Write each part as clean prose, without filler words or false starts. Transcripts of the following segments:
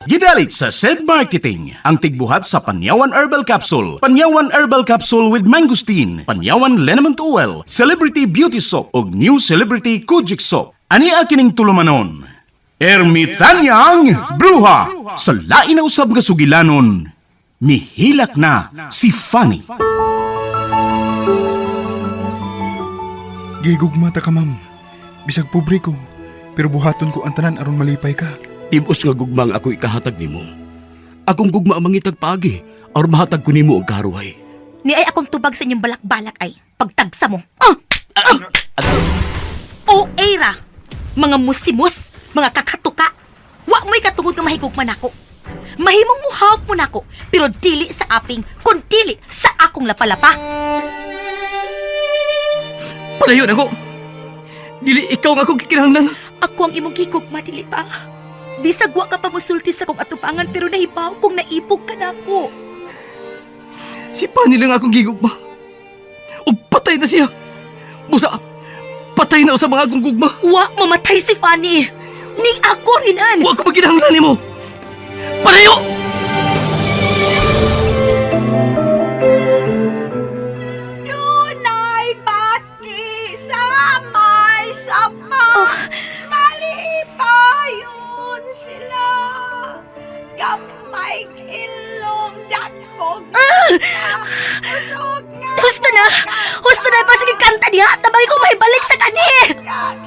Gidalit sa SED Marketing, ang tigbuhat sa Panyawan Herbal Capsule, Panyawan Herbal Capsule with Mangosteen, Panyawan Liniment Oil, Celebrity Beauty Soap, ug New Celebrity Kojic Soap. Ani kining tulumanon? Ermitanyang Bruha! Sa lain na usab nga sugilanon, mihilak na si Fanny. Gigugma ta ka, ma'am. Bisag pobre ko, pero buhaton ko ang tanan aron malipay ka. Tibos nga gugma ang ako ikahatag nimo. Akong gugma ang mangitag paagi aron mahatag ko nimo ang karuhay. Ni ay akong tubag sa inyong balak-balak ay pagtagsa mo. Ah! Ah! O era, mga musimus, mga kakatuka. Wa mo'y katungod nga mahigugma nako. Mahimong muhawak mo nako, pero dili sa aping, kun dili sa akong lapalapa. Palayo na ko. Dili ikaw nga akong gikinahanglan. Ako ang imong gigugma, dili ba? Bisag wa ka pa musulti sa kong atubangan pero nahibaw kung naibog ka nako. Si Pani lang akong gigugma. Ug patay na siya. Busa, patay na sa mga akong gugma. Wa mamatay si Fanny. Ning ako rinan. Wa ko maginahanglan nimo. Palayo! Dunay bati sa may sapa. Malipayon sila. Gamay ilong dakog. Usog nga. Husto na! Husto na! Pasige kanta diha! Tabang ko may balik sa kani! Kag,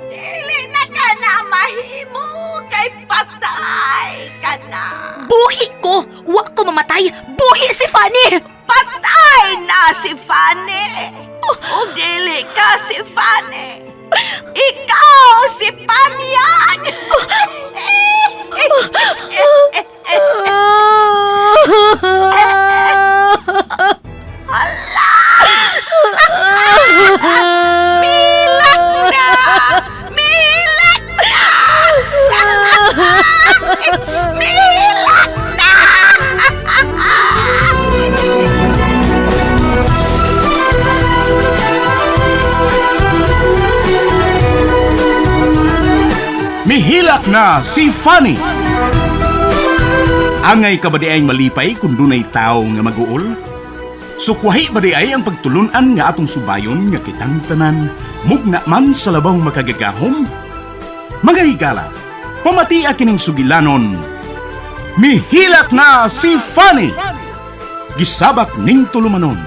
dili na ka na mahimo kay patay ka na. Buhi ko! Wa ko mamatay! Buhi si Fanny! Patay na si Fanny. O dili ka si Fanny. Ikaw si Panyag. Milak na! Milak na! Milak na! Mihilak na si Fanny. Angay ka ba di ay malipay kung dunay tao nga mag-uol? Sukwahi ba di ay ang pagtulunan nga atong subayon nga kitang tanan, mugna man sa labang makagagahom? Mga higala, pamatia kining sugilanon. Mihilak na si Fanny! Gisabak ning tulumanon.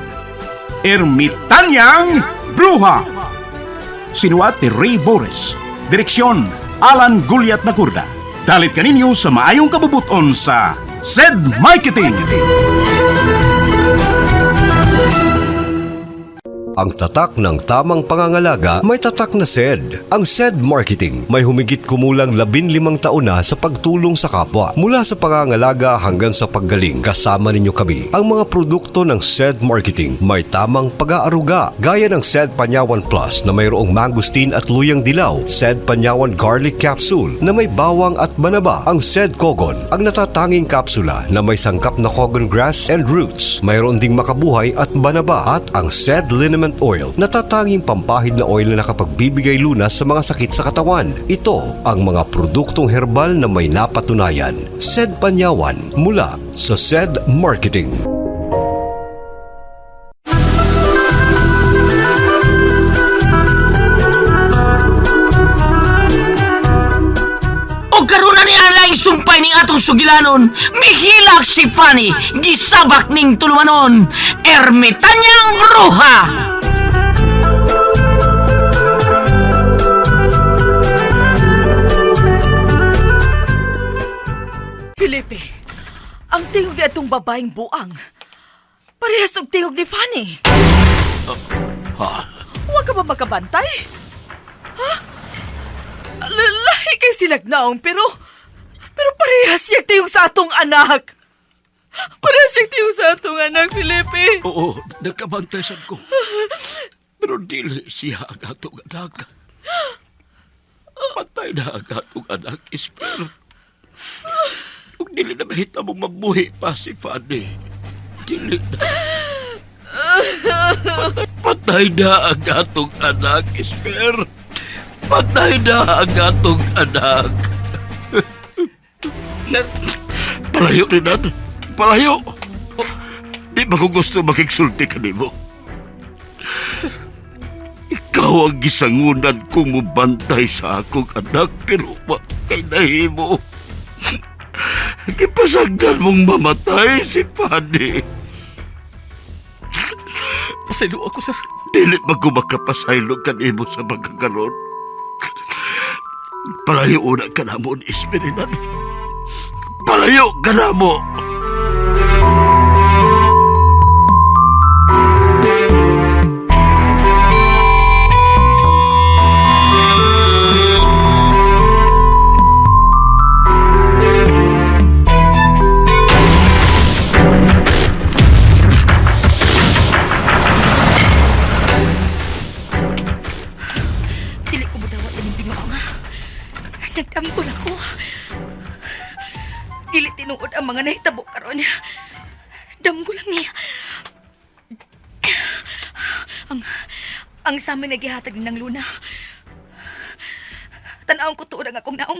Ermitanyang Bruha! Sinuat ni Ray Boris. Direksyon, Alan Guliat Nakurda. Dalit kaninyo sa maayong kabubuton sa SED Marketing. Ang tatak ng tamang pangangalaga may tatak na SED. Ang SED Marketing may humigit kumulang 15 taon na sa pagtulong sa kapwa. Mula sa pangangalaga hanggang sa paggaling, kasama ninyo kami. Ang mga produkto ng SED Marketing may tamang pag-aaruga gaya ng SED Panyawan Plus na mayroong mangosteen at luyang dilaw, SED Panyawan Garlic Capsule na may bawang at banaba, ang SED Kogon, ang natatanging kapsula na may sangkap na kogon grass and roots. Mayroon ding makabuhay at banaba at ang SED Liniment Oil, natatanging pampahid na oil na nakapagbibigay lunas sa mga sakit sa katawan. Ito ang mga produktong herbal na may napatunayan. SED Panyawan mula sa SED Marketing. O karon na ni ang sumpay ning atong sugilanon, mihilak si Fanny, gisabak ning tulumanon, ermitanyang bruha! Felipe, ang tingog ni atong babaeng buang. Parehas og tingog ni Fanny. Ha? Huwag ka ba makabantay? Ha? Lahi kay silagnaong pero parehas siya tingog sa atong anak. Parehas siya tingog sa atong anak, Felipe. Oo, nagkabantay sad ko. Pero dili siya ang atong anak. Patay na ang atong anak, Isper. Ug dili na mahita mong mabuhi pa si Fanny. Dili na. Patay na ang atong anak, Isper. Patay na ang atong anak. Sir, Palayo, Renan. Palayo. Di ba ko gusto makigsulti ka nimo? Ikaw ang gisangunan kong mubantay sa akong anak, pero wa kay nahimo. Gipasagdan mong mamatay si Fanny. pasaylo ako, sir. Dili ba ko makapasaylo kanimo sa pagkakaroon? Palayo una ka na mo, Espirinan. Palayo ka na mo! Dili ko mudawat ining binuang. Nagdamgo na ko. Dili tinuod ang mga nahitabo karon. Damgo lang ni. Ang sa amin nagihatag ni ng luna. Tanawon ko tuod ang akong naong.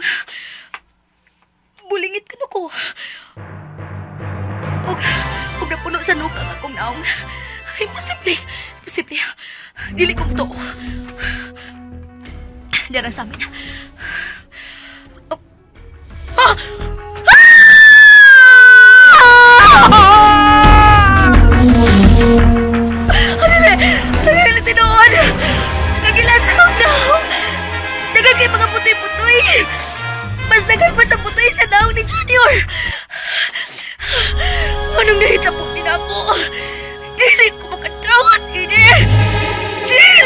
Bulingit kuno ko. Ug ug napuno sa nuka ang akong naong. Imposible. Imposible. Dili ko mutuo. Dara sa amin. Oh. Ah! Ah! Dili! Dili tinuod! Kagilan sa akong naong! Dagan kay mga putoy-putoy! Mas dagan pa sa putoy sa naong ni Junior! Anong nahitabo din ako? Dili ko makadawat ini! Dili!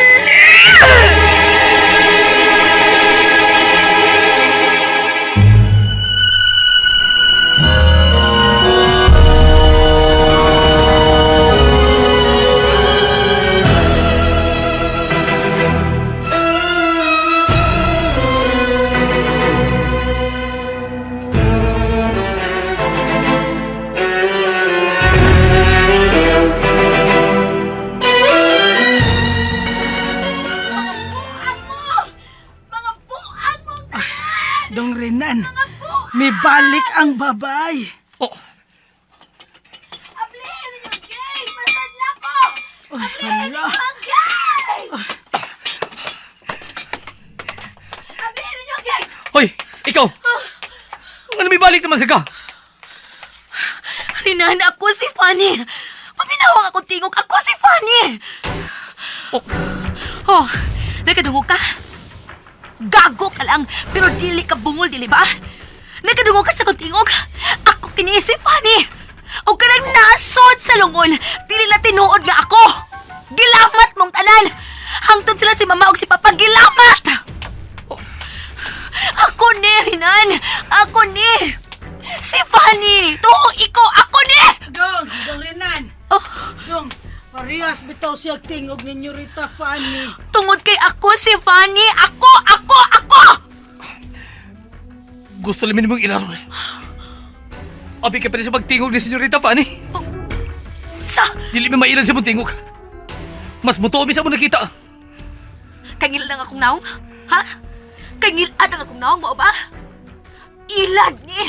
Mga buang mo! Dong Renan, may balik ang babay. Oh, Ablihin ninyo, gay! Masadla ko! Ay, hala. Ang gay! Ablihin ninyo, gay! hoy, ikaw! Ano may balik naman sa ka? Rinan, ako si Fanny! Paminawang akong tingog, ako si Fanny! Oh. Oh, nakadungog ka? Gago ka lang, pero dili ka bungol, dili ba? Nakadungog ka sa akong tingog? Ako kini si Fanny! O kanang nasod sa lungon, dili na tinuod nga ako! Gilamat mong tanan! Hangtod sila si mama og si papa, gilamat! Ako ni, Rinan! Ako ni! Si Fanny! Tuho ikaw! Ako ni! Dong, Dong Renan. Oh, Dong, parehas bitaw siya tingog ninyo Rita Fanny. tungod kay ako si Fanny! Ako! Ako! Ako! Gusto lang mong ilaro eh. Abi ka pa rin sa pagtingog ni Senyorita Fanny. Sa! Dili mi mailan sa mong tingog. Mas mutuo mi sa mo nakita. Kangil lang akong naong? Ha? Kangilad ang akong naong, mao ba? Ilad ni!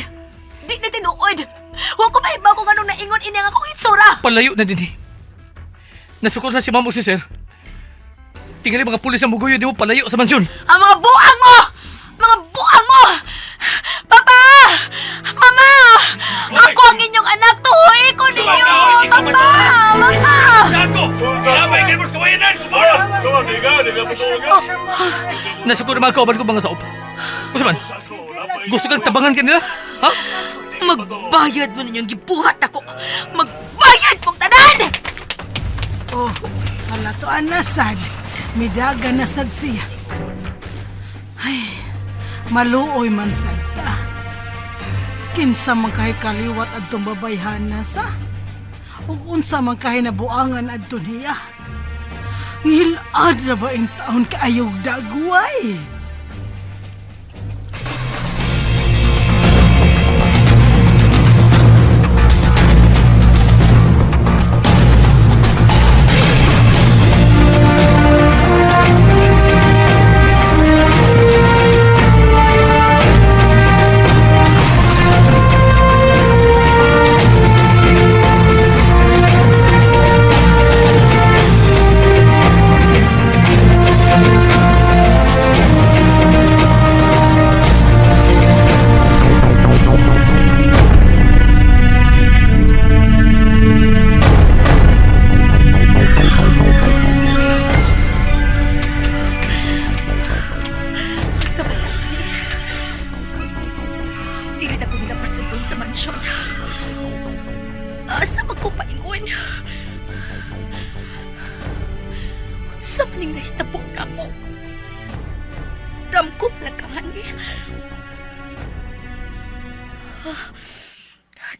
Di ni tinuod! Huwag ko mahibaw kung anong naingon ini ang akong itsura! Palayo na din eh. Nasukol na si ma'am o si sir. Tingali mga pulis ang muguyo di mo palayo sa mansyon. Ang mga buang mo! Mga buang mo! Papa! Mama! Ako ang inyong anak! Tuhoy ko ninyo! Papa! Mama! Nasukol na mga kauban ko mga saop. Usa man, gusto kang tabangan kanila? Ha? Magbayad mo ninyong gibuhat ako! Magbayad mong tanan! Oh, hala to anasad. Midaga na sad siya. Ay, maluoy man sad ta. Kinsa man kahay kaliwat adtong babayhana sa? Ug unsa man kahay nabuangan adto niya? Ngilad na ba in taon kaayog dagway? John John. Asa man ko paingon? Unsa man ning nahitabo nako? Damko palakahan eh.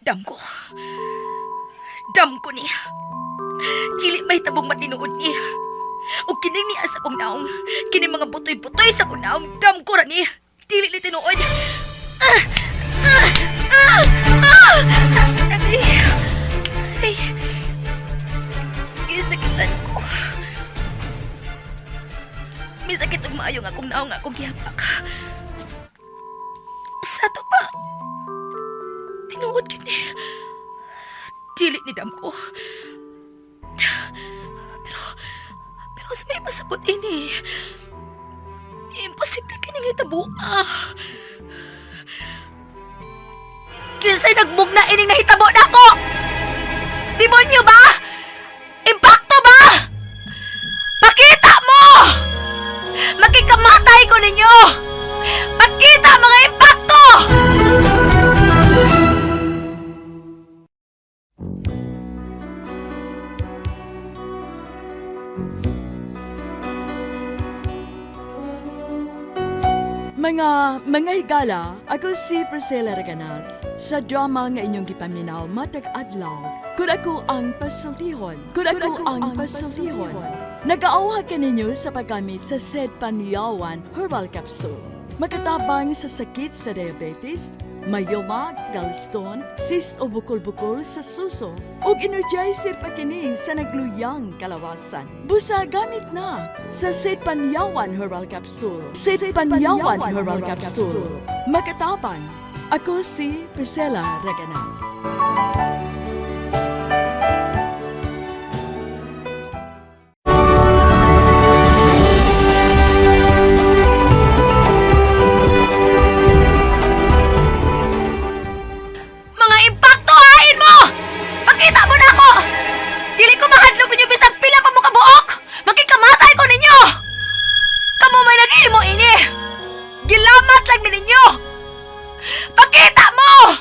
Damko. Damko ni. Dili may tabong matinuod ni. O kining niya sa kong naong. Kini mga butoy-butoy sa kong naong. Damko ra ni. Dili ni tinuod. Ah! Ah! Ah! Ah! Ay! Ay! Gisakitan ko. May sakit og maayo nga akong naong nga akong gihapak. Sa to pa, tinuod yun eh. Dili ni dam ko. Pero, pero sa may pasabot ini, imposible kining hitabo ah. Kinsay nagmugna ining nahitabo nako? Demonyo ba? Impacto ba? Pakita mo! Makikamatay ko ninyo! Pakita mga impacto! Mga higala, ako si Priscilla Reganas. Sa drama nga inyong gipaminaw matag adlaw, kun ako ang pasultihon, kun ako ang pasultihon. Nagaawha kaninyo sa paggamit sa said Panyawan Herbal Capsule. Makatabang sa sakit sa diabetes, mayoma, gallstone, cyst o bukol-bukol sa suso, ug energizer pa kini sa nagluyang kalawasan. Busa gamit na sa Said Panyawan Herbal Capsule. Said Panyawan Herbal Capsule. Makatabang. Ako si Priscilla Reganas. Mga impacto hain mo! Pakita mo na ako! Dili ko mahadlok ninyo bisag pila pa mo kabuok! Makikamatay ko ninyo! Kamo may naghihimo ini! Gilamat lang mi ninyo! Pakita mo!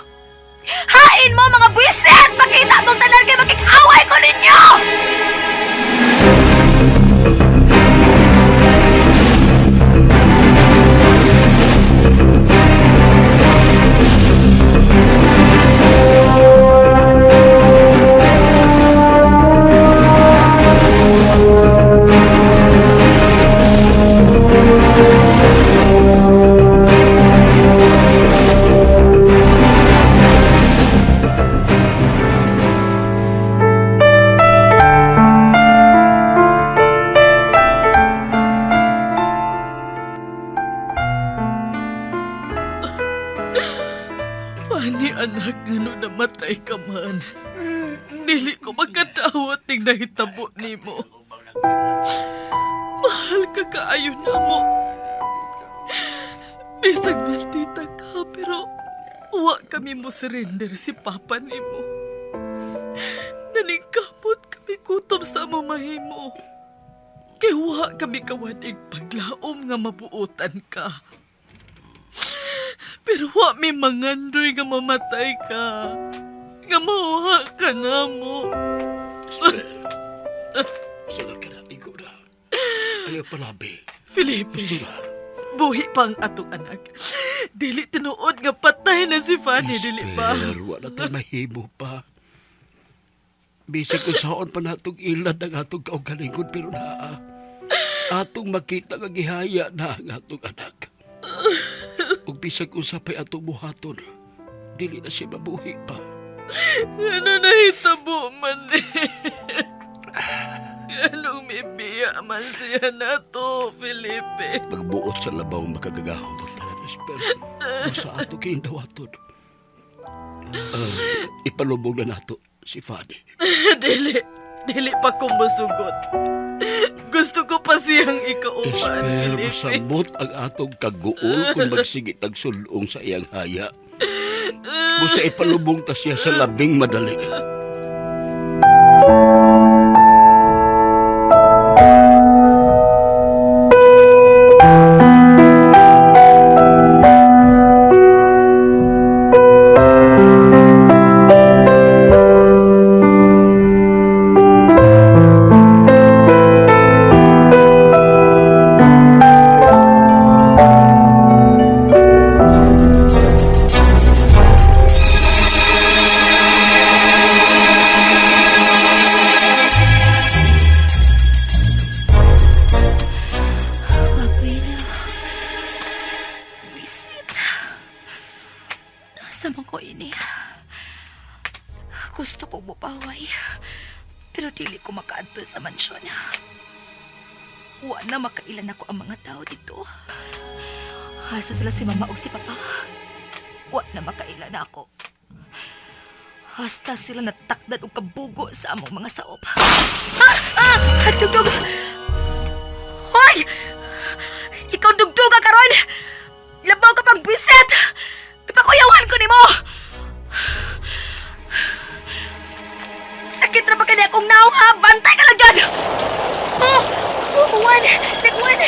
Hain mo mga buwisit! Pakita mong tanan kay makikaway ko ninyo! Fanny, anak, ngano namatay ka man. Dili ko magkadawat ning nahitabo nimo. Mahal ka kaayo na mo. Bisag maldita ka, pero wa kami mo surrender si papa nimo. Naningkamot kami gutom sa mamahimo. Kay wa kami kawanig paglaom nga mabuotan ka. Pero wa mi mangandoy nga mamatay ka. Nga mauha ka na mo. Sige ka na, igo na. Ayaw palabi. Felipe, Gusto na. buhi pa ang atong anak. Dili tinuod nga patay na si Fanny, dili ba? Pero wala tayo mahimo pa. Bisag kung saon pa natong ilad ang atong kaugalingon pero naa. Atong makita nga gihaya na ang atong anak. Ug bisag unsa pa'y atong buhaton, dili na siya mabuhi pa. Ano nahitabo man eh. Anong mibiya man siya na to, Felipe. Pagbuot sa labaw makagagahom ang tanan, Esper. Sa ato kinindawaton. Ipalubog na nato si Fanny. Dili, dili pa ko musugot. Gusto ko pa siyang ikauban, Esper, Felipe. masamot ang atong kaguol kung magsigit ang sulong sa iyang haya. Busa ipalubong ta siya sa labing madali. Gusto ko mupaway. Pero dili ko makaadto sa mansyon. Wa na makailan ako ang mga tao dito. Asa sila si mama o si papa. Wa na makailan ako. Hasta sila natakdan og kabugo sa among mga saop. Ah! Ah! Dugdug! Hoy! Ikaw dugduga karon! Labaw ka pang biset! Ipakuyawan ko nimo! Sakit ra ba kani akong naong ha? Bantay ka lang dyan! Oh! Oh, Juan! Nagwan!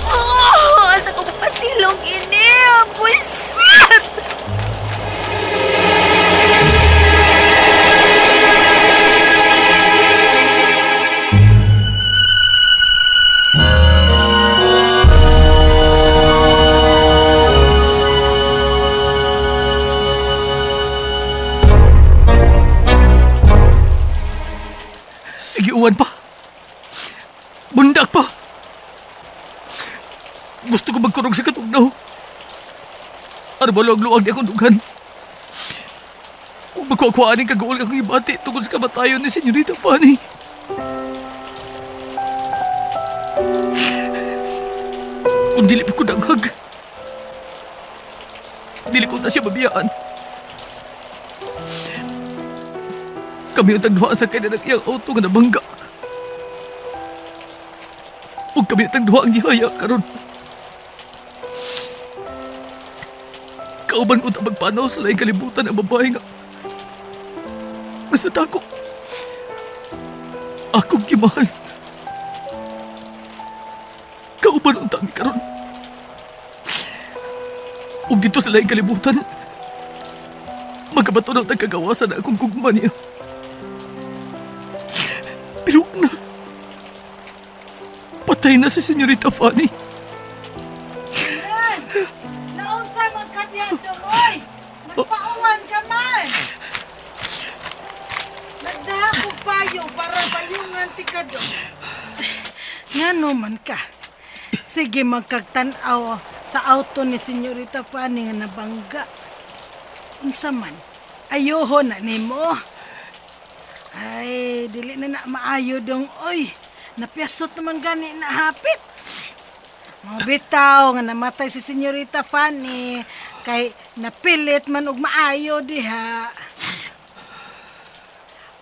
Oh! Asa ko pasilong ini? Buisit! Sige, uwan pa. Bundak pa. Gusto ko magkurog sa katugnaw. Ano ba luwag-luwag di akong dughan? Huwag magkukuhaan ng kaguol akong ibati tungkol sa kamatayon ni Senyorita Fanny. Kung dili pa ko daghag, dili ko na siya mabiyaan. Kami ang tagduha sa kanya ng iyang auto nga nabangga. Ug kami ang tagduha ang gihaya karon. Kauban ko ta magpanaw sa laing kalibutan ang babae nga. Basta tako. Akong gimahal. Kauban unta mi karon. Ug dito sa laing kalibutan, magkabato na tagkagawasan na akong gugma niya. Pero na. Patay na si Senyorita Fanny. Naunsa man ka diyan, Dongoy? Nagpauwan ka man. Nagdaha kog payo para payungan ti ka do. Ngano man ka? Sige magkagtan-aw sa auto ni Senyorita Fanny nga nabangga. Unsa man? Ayoho na nimo. Ay, dili na na maayo dong oy. Napiyasot naman gani na hapit. Mga bitaw nga namatay si Senyorita Fanny kay napilit man og maayo diha.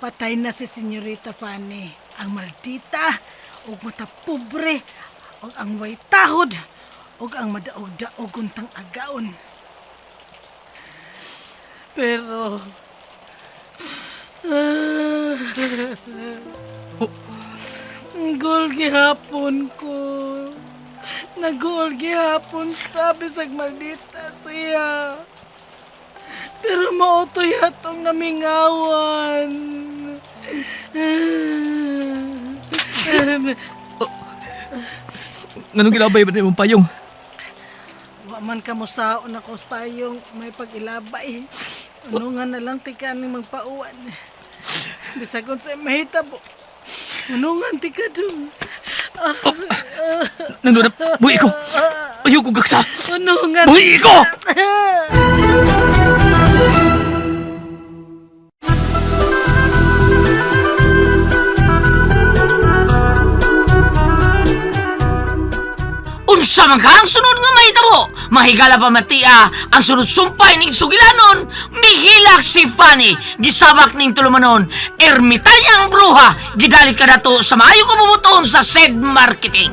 Patay na si Senyorita Fanny, ang maldita ug mata pobre ug ang way tahod ug ang madaog-daog untang agaon. Pero Gol gihapon ko. Nagol gihapon ta bisag maldita siya. Pero mautoy atong namingawan. Nganong gilabay ba na imong payong? Wa man ka mo saon ako sa payong may pag-ilabay. Ano nga na lang tika ni magpauwan. Bisag unsay mahitabo. Ano nga tika dong. Nandun na, buhi ko! Ayaw ko gaksa! Ano nga Buhi ko! Unsa man ka ang sunod nga mahitabo? Mahigala pa matia ang sunod sumpay ning sugilanon, mihilak si Fanny, gisabak ning tulumanon, ermitanyang bruha, gidalit ka nato sa maayo kabubuton sa said marketing.